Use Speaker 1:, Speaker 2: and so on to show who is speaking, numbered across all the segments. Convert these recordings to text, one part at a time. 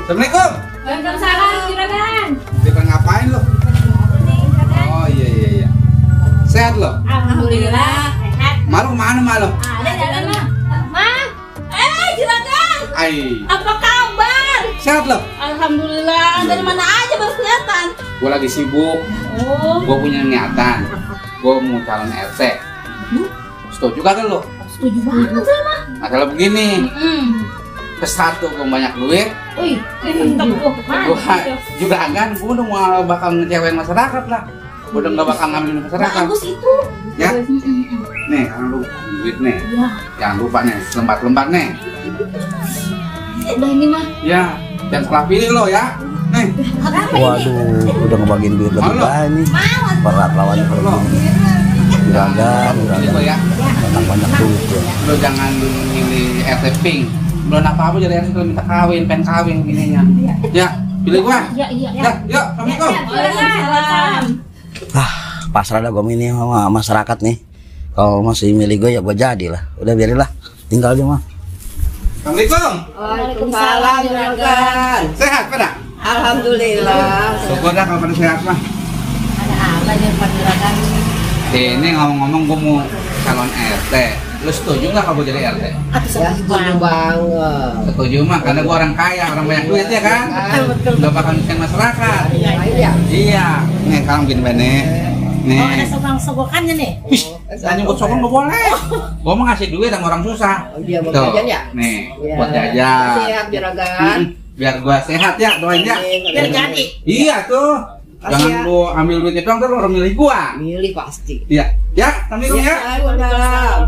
Speaker 1: Assalamualaikum.
Speaker 2: Waalaikumsalam, juragan.
Speaker 1: Dia ngapain lo? Oh iya. Sehat lo?
Speaker 2: Alhamdulillah sehat.
Speaker 1: Malu kemana malu?
Speaker 2: Ada jalan mah. Mah, juragan. Apa kabar?
Speaker 1: Sehat lo?
Speaker 2: Alhamdulillah. Dari mana aja baru kelihatan?
Speaker 1: Gue lagi sibuk.
Speaker 2: Oh.
Speaker 1: Gue punya niatan. Gue mau calon RT. Setuju kagak lo?
Speaker 2: Setuju banget sama.
Speaker 1: Masalah begini. Ke satu gue banyak duit.
Speaker 2: Wih,
Speaker 1: Gue juga kan, gue udah mau bakal ngecewain masyarakat lah. Gue udah gak bakal ngambil masyarakat.
Speaker 2: Bagus itu.
Speaker 1: Ya? Nih, kalau lu duit nih.
Speaker 2: Ya.
Speaker 1: Jangan lupa nih, lembar-lembar nih.
Speaker 2: Udah ini mah.
Speaker 1: Ya, jangan salah pilih lo ya. Nih.
Speaker 3: Waduh, udah ngebagiin duit lebih banyak. Berat lawannya kalau gini. Juragan.
Speaker 1: Pilih lo ya.
Speaker 3: Banyak duit ya.
Speaker 1: Lo jangan milih RT Pink. Belum apa-apa jadi RT kalau minta kawin, pengen kawin gininya. Ya, pilih gua.
Speaker 2: Iya.
Speaker 1: Ya, yuk, Assalamualaikum.
Speaker 2: Waalaikumsalam.
Speaker 3: Pasrah dah gue ini sama masyarakat nih. Kalau masih milih gue ya gue jadilah. Udah biarinlah. Tinggal aja mah.
Speaker 1: Assalamualaikum.
Speaker 4: Waalaikumsalam, juragan.
Speaker 1: Sehat pada?
Speaker 4: Alhamdulillah.
Speaker 1: Syukur dah kalau pada sehat mah.
Speaker 2: Ada apa nih Pak Juragan?
Speaker 1: Ini ngomong-ngomong gue mau calon RT. Lu setuju nggak kalau gue jadi RT?
Speaker 4: Ya, setuju banget.
Speaker 1: Setuju mah, karena gue orang kaya, orang banyak duit ya kan? Udah bakal nyusahin masyarakat.
Speaker 4: Iya.
Speaker 1: Iya. Nih, sekarang gini Bene. Nih.
Speaker 2: Oh, ada sogok-sogokannya nih.
Speaker 1: Wih, tanya buat sokong nggak boleh. Gue mau ngasih duit sama orang susah.
Speaker 4: Oh, dia buat
Speaker 1: Tuh,
Speaker 4: jajan ya?
Speaker 1: nih,
Speaker 4: Ya.
Speaker 1: buat jajan.
Speaker 4: Siap, juragan.
Speaker 1: Biar gue sehat ya, doain ya.
Speaker 4: Biar jadi.
Speaker 1: Iya tuh.
Speaker 4: Kasih
Speaker 1: Jangan
Speaker 4: ya.
Speaker 1: lu ambil duitnya doang, terus orang milih gua.
Speaker 4: Milih pasti.
Speaker 1: Iya. Ya, Assalamualaikum ya.
Speaker 4: Waalaikumsalam.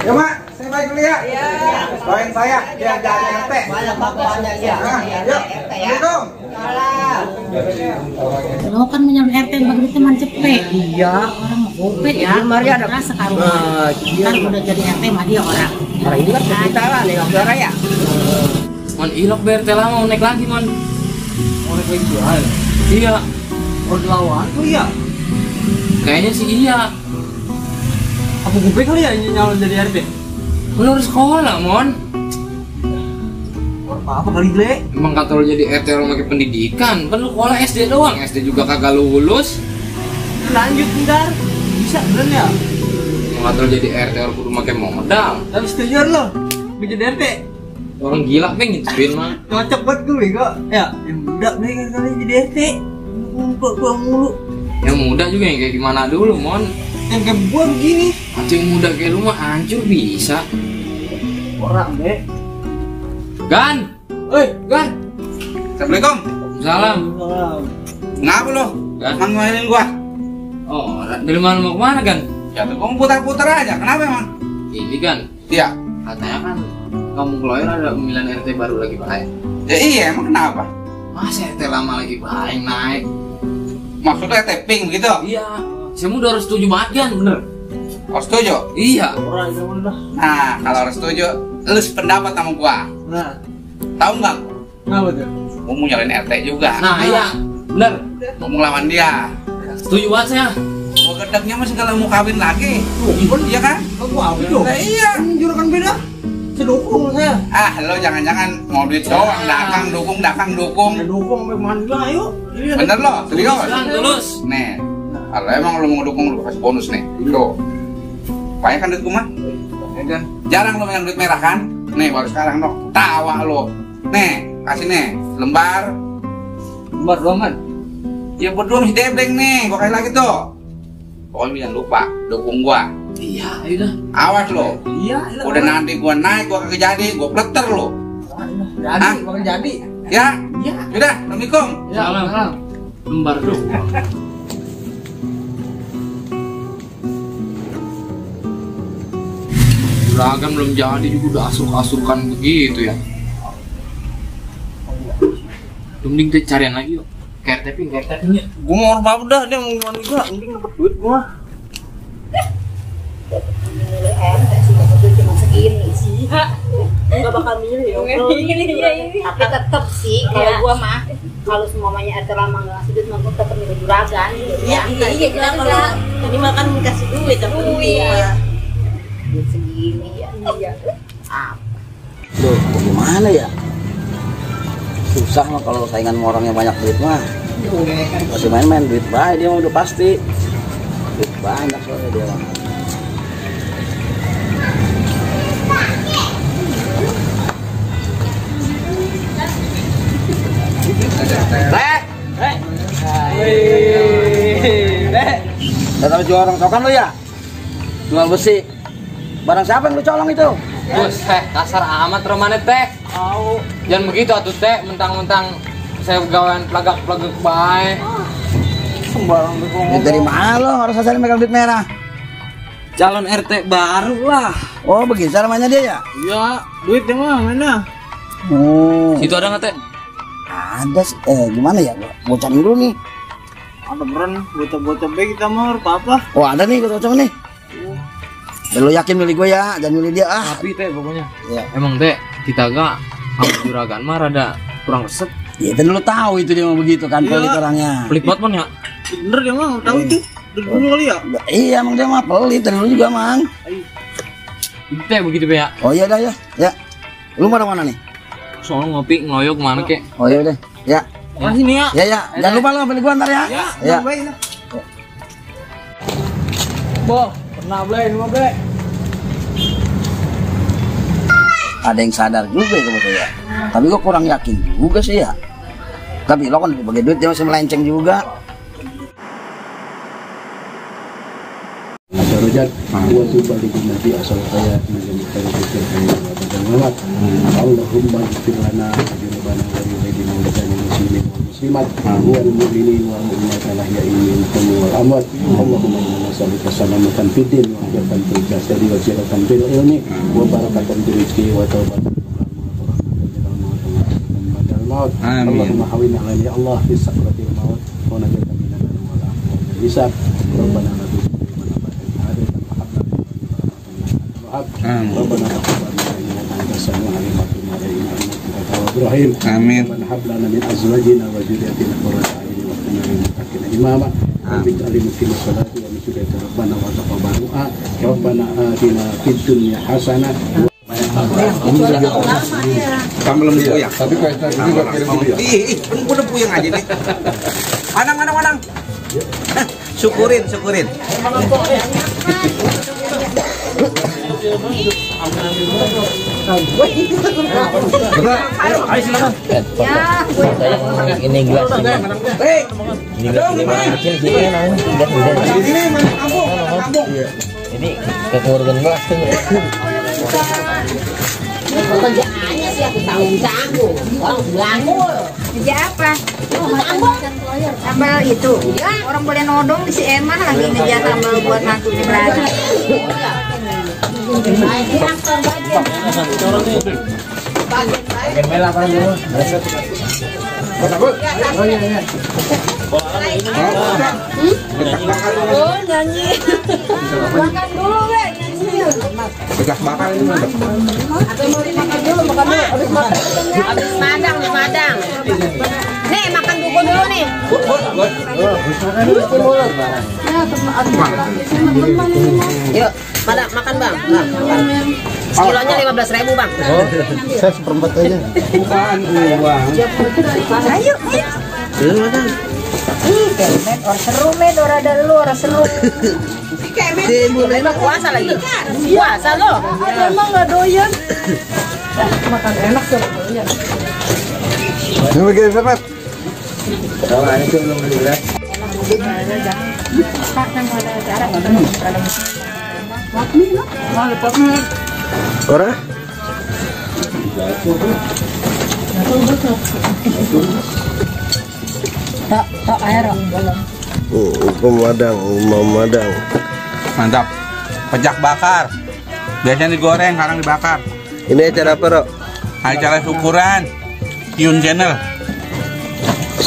Speaker 1: Ya, Mak. Saya balik dulu ya.
Speaker 4: Iya.
Speaker 1: Doain saya biar jadi RT.
Speaker 4: Banyak bapaknya ya.
Speaker 1: Nah, yuk. Assalamualaikum.
Speaker 4: Salam.
Speaker 2: Lo kan menyalon RT bagi teman cepet.
Speaker 4: Iya.
Speaker 2: Orang mau gope ya.
Speaker 4: Mari ada.
Speaker 2: Rasa karuan.
Speaker 4: Nah, iya.
Speaker 2: Kan udah jadi RT mah dia orang.
Speaker 4: Orang ini kan kita lah nih, saudara ya.
Speaker 5: Man, ilok BRT lah mau naik lagi man.
Speaker 1: Mau naik lagi jual.
Speaker 5: Iya,
Speaker 1: Order lawan tuh ya.
Speaker 5: kayaknya sih iya.
Speaker 1: Apa gue kali ya ini nyalon jadi RT?
Speaker 5: Menurut sekolah mon.
Speaker 1: Apa kali Ble?
Speaker 5: Emang kata lo jadi RT orang pakai pendidikan, kan lu sekolah SD doang, SD juga kagak lulus.
Speaker 1: Lanjut ntar. Bisa bener ya?
Speaker 5: Emang kata lo jadi RT orang kudu pakai modal.
Speaker 1: Tapi setuju lo. Gue jadi RT.
Speaker 5: Orang gila pengen ngintipin mah.
Speaker 1: Cocok buat gue bego. Ya, yang muda nih kali jadi RT. Ngumpul gua mulu.
Speaker 5: Yang muda juga yang kayak gimana dulu mon.
Speaker 1: Yang kayak gua begini.
Speaker 5: Acing muda kayak lu mah hancur bisa.
Speaker 1: Orang deh.
Speaker 5: Gan, Gan.
Speaker 1: Assalamualaikum.
Speaker 5: Salam.
Speaker 1: Ngapa lo?
Speaker 5: Gan.
Speaker 1: Ngamainin gua?
Speaker 5: Oh, dari mana mau kemana Gan?
Speaker 1: Ya tuh kamu putar-putar aja. Kenapa emang?
Speaker 5: Ini Gan,
Speaker 1: Iya.
Speaker 5: katanya kan kamu keluar ada pemilihan RT baru lagi baik.
Speaker 1: Ya iya, emang kenapa?
Speaker 5: Masa RT lama lagi baik naik?
Speaker 1: Maksudnya tapping begitu?
Speaker 5: Iya, saya udah harus setuju banget Gan, bener.
Speaker 1: Oh setuju?
Speaker 5: Iya.
Speaker 1: Nah, kalau harus setuju, lu sependapat sama gua.
Speaker 6: Nah,
Speaker 1: Tahu nggak?
Speaker 6: kenapa tuh?
Speaker 1: Gua mau nyalain RT juga.
Speaker 5: Nah, iya, bener.
Speaker 1: Gua mau lawan dia.
Speaker 5: Setuju banget saya.
Speaker 1: Gua gedeknya masih kalau mau kawin lagi. Iya kan?
Speaker 6: Aku apa dong?
Speaker 1: Nah, iya.
Speaker 6: Juragan beda. Saya dukung saya.
Speaker 1: Ah, lo jangan-jangan mau duit doang, dakang dukung.
Speaker 6: Saya dukung sampai mandi lah, ayo.
Speaker 1: Bener lo, serius.
Speaker 5: Bilang tulus.
Speaker 1: Nih, kalau emang lo mau dukung, lo kasih bonus nih. Tuh. Banyak kan duit gua mah? Ya kan? Jarang lo yang duit merah kan? Nih, baru sekarang lo. Tawa lo. Nih, kasih nih, lembar.
Speaker 6: Lembar doang kan?
Speaker 1: Ya berdua masih debleng nih, gua kasih lagi tuh. Pokoknya jangan lupa, dukung gua.
Speaker 5: Iya, ayo dah.
Speaker 1: Awas lo.
Speaker 6: Iya.
Speaker 1: Udah nanti gua naik, gua kagak jadi, gua pleter lo.
Speaker 6: Jadi, bakal jadi.
Speaker 1: Ya?
Speaker 6: Iya.
Speaker 1: Sudah, Assalamualaikum.
Speaker 5: Salam. Lembar dong. Juragan belum jadi juga udah asuk-asukan begitu ya. Mending kita carian lagi yuk. Kayak tapping ya.
Speaker 6: Gua mau apa udah, dia mau gimana juga. Mending dapet duit gua.
Speaker 2: Nggak bakal milih ya. Tapi tetep sih kalau gua mah kalau semuanya ada lama nggak ngasih duit, mah tetap milih juragan. Iya, kita kalau ini makan kasih duit, tapi duit segini ya. Iya.
Speaker 3: Duh, gimana ya? Susah mah kalau saingan sama orang yang banyak duit mah. Masih main-main duit baik dia mah udah pasti. Duit banyak soalnya dia mah. Datang jual orang cokan lu ya? Jual besi. Barang siapa yang lu colong itu?
Speaker 5: Bos, kasar amat romane teh. Jangan begitu atuh teh, mentang-mentang saya gawean pelagak-pelagak bae. Sembarang
Speaker 3: Duit dari mana lo? Harus asalin megang duit merah.
Speaker 6: Calon RT baru lah.
Speaker 3: Oh begitu namanya dia ya?
Speaker 6: Iya, duitnya mah mana?
Speaker 3: Oh.
Speaker 5: Situ ada nggak teh?
Speaker 3: Ada sih. Gimana ya? Mau cari dulu nih.
Speaker 6: Ada beran bocah-bocah baik kita mah apa?
Speaker 3: Oh ada nih, gue cocok nih. Ya, lo yakin milih gue ya? Jangan milih dia ah.
Speaker 5: Tapi teh pokoknya.
Speaker 3: Ya.
Speaker 5: Emang teh kita gak sama juragan mah rada kurang resep.
Speaker 3: Ya itu lo tahu itu dia mau begitu kan,
Speaker 6: Iya.
Speaker 3: pelit orangnya.
Speaker 5: Pelit banget man ya.
Speaker 6: Bener dia mah tahu itu. Dari dulu kali ya.
Speaker 3: Iya emang dia mah pelit dari dulu juga mang.
Speaker 5: Itu teh begitu be ya.
Speaker 3: Oh iya dah ya. Ya. Lu mau mana nih?
Speaker 5: Soalnya ngopi ngeloyok kemana kek.
Speaker 3: Oh iya udah. Ya.
Speaker 6: Mana sini ya?
Speaker 3: Ya ya. Jangan lupa lo beli gua ntar ya. Ya.
Speaker 6: Baik lah. Boh, pernah beli, mau beli.
Speaker 3: Ada yang sadar juga itu ya. Tapi gua kurang yakin juga sih ya. Tapi lo kan bagi duit dia masih melenceng juga.
Speaker 7: Darajat wa tubali bin nabi asal kaya menjadi kaya kaya dan malat Allahumma ighfir lana dzunubana wa liwalidina wa lil muslimin wal muslimat wal mu'minin wal mu'minat al ahya'i minhum wal amwat Allahumma inna nas'aluka salamatan fid din wa hidayatan fil jasadi wa ziyadatan fil ilmi wa barakatan fil rizqi wa taubatan Allahumma hawina lana ya Allah fi sakratil maut wa najatan minan nar wal amwat hisab rabbana la ربنا تقبل منا انك انت السميع العليم وتب علينا انك انت التواب الرحيم
Speaker 1: Amin.
Speaker 7: ربنا هب لنا من ازواجنا وذرياتنا قرة اعين واجعلنا للمتقين اماما رب اجعل مقيم الصلاة ومن ذرية ربنا وتقبل دعاء ربنا آتنا في الدنيا حسنة
Speaker 1: Kamu belum digoyang. Tapi kayak tadi juga kirim video. Ih, udah puyeng aja nih. Manang. Syukurin.
Speaker 3: Ini gelas ini. Ini gelas ini kecil sih kan. Ini kekurungan gelas tuh.
Speaker 2: Pekerjaannya sih aku tanggung. Orang belanggu. Kerja apa? Sambal itu. Ya, orang boleh nodong di si Emma lagi ngejar sambal buat mantunya berada. Oh, nyanyi. Makan dulu, weh.
Speaker 1: Bekas bakar ini mah.
Speaker 2: Makan dulu. Habis madang. Nih, makan buku dulu nih. Yuk, makan bang. Kilonya 15.000 bang.
Speaker 7: saya seperempat aja
Speaker 1: Bukan uang.
Speaker 2: Ayo. Kemet, orang seru met, orang ada lu, orang seru. Kemet, puasa lagi. Puasa lo. Emang nggak doyan. Makan enak tuh.
Speaker 1: Ini begini Sobat. Kalau ini tuh belum dilihat.
Speaker 7: orang
Speaker 2: Tak air.
Speaker 7: pemadang
Speaker 1: Mantap. Pejak bakar. Biasanya digoreng, sekarang dibakar.
Speaker 7: ini acara apa Rok?
Speaker 1: Acara syukuran Yun Channel.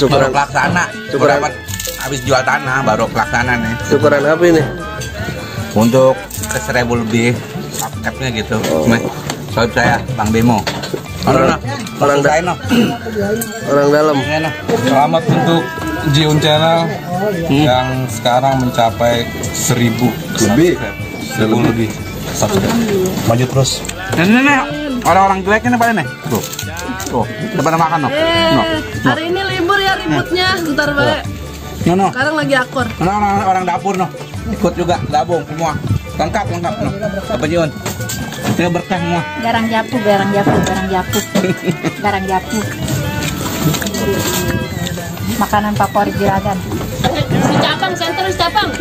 Speaker 1: Baru pelaksana.
Speaker 7: Syukuran.
Speaker 1: Dapat habis jual tanah baru pelaksana nih.
Speaker 7: syukuran apa ini?
Speaker 1: Untuk ke 1000 lebih subscribe-nya gitu. Subscribe saya, Bang Bemo.
Speaker 3: Orang dalam.
Speaker 8: Selamat untuk Jiun Channel yang sekarang mencapai 1000
Speaker 7: Lebih.
Speaker 8: 1000 lebih subscribe. Maju terus.
Speaker 1: Nih, orang-orang jeleknya nih pada nih. Tuh, udah pada makan no.
Speaker 9: Hari ini libur ya ributnya, ntar baik.
Speaker 1: No.
Speaker 9: Sekarang lagi akur.
Speaker 1: Orang dapur no. Ikut juga gabung semua. Lengkap no. Apa Jiun? Ini berkah semua.
Speaker 2: Garang japu. Makanan favorit juragan.
Speaker 9: Capang, senter capang.